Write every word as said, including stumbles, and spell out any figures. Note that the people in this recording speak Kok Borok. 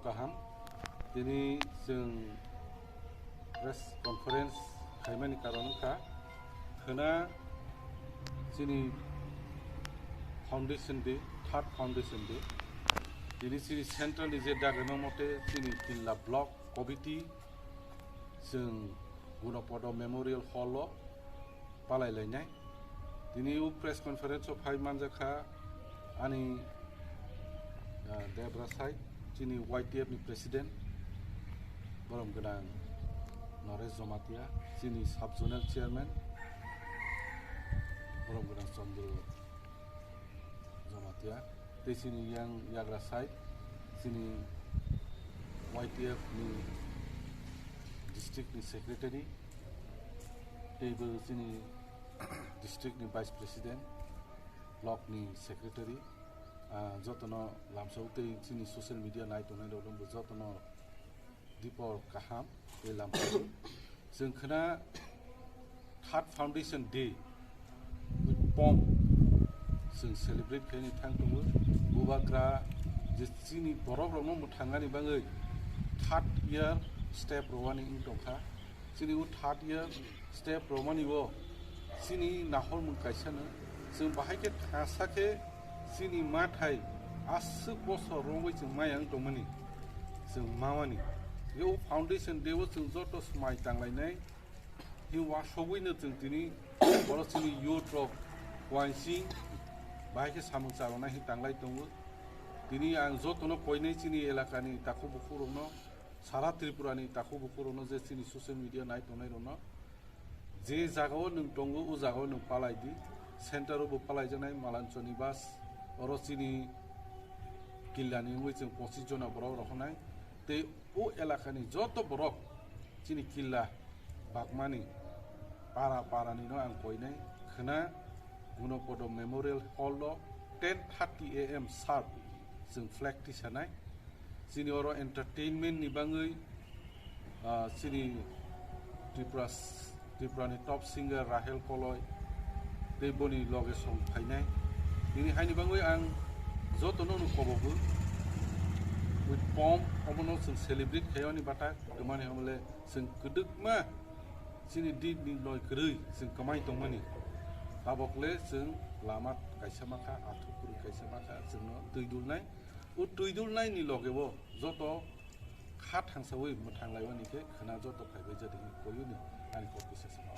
Kaham. Tini chwng press conference khaimani karon wngkha, khwna chini foundation day, third foundation day. Tini chini central ni je dagima mote chini Killa block committee chwng Gunopodo Memorial Hall o palai lainai. Tini o press conference o phai manjakha ani, ah, Debra side, chini Y T F ni president, borom gwnang Naresh Jamatia, chini sub zonal chairman, borom gwnang Chandra Jamatia, tei chini yang yagra side, chini Y T F ni district ni secretary, tei bo chini district ni vice president, block ni secretary, ah, jotono lamsao tei chini social media nai tongnai rok jotono dipor kaham tei lamsao. Chwng khwna third foundation day with pomp chwng celebrate khaini thang tongo. Bubagra je chini borok rokno mwthangani bagwi third year step rwani wng tongkha. Chini o third year step romani o chini nahormung kaisano chwng bahai khe thangsa khe chini mathai aswk bosor romwi chwng maya wng tongmani chwng mamani. Yo foundation day o chwng joto smai tanglainai hi wasogwino chwng tini oro chini youth rok wansing bahai khe samung charonai hi tanglai tongo. Tini ang jotono koinai chini elakani takhuk bukhuk rokno, sara Tripura ni takhuk bukhuk rokno je chini social media nai tongnai rokno, je jagao nwng tongo o jagao nwng palai di. Center o bo palai jaknai Malanchoni bus, oro chini Killa ni wngwi chwng pochis jona borok rok honai tei o elakani joto borok chini Killa bagmani para para ni no ang koinai khwna Gunopodo Memorial Hall o ten thirty A M sharp chwng flag tisanai. Chini oro entertainment ni bagwi, ah, chini Tripura, Tripura ni top singer Rahel Koloi tei boni loge song phainai. Bini haini bagwi ang jotono no kobogo with pomp omono chwng celebrate khaiyani bata kwmani hamle chwng kwdwkma chini din ni noi kwrwi chwng kwmai tongmani. Tabokle chwng lama kaisa makha, athuk kwrwi kaisa makha, chwngno twi dulnai. O twi dulnai ni loge o joto kha thangsawi mwthang laiwani khe khwna joto phaibai jadi koyuni ani kok bisa sama.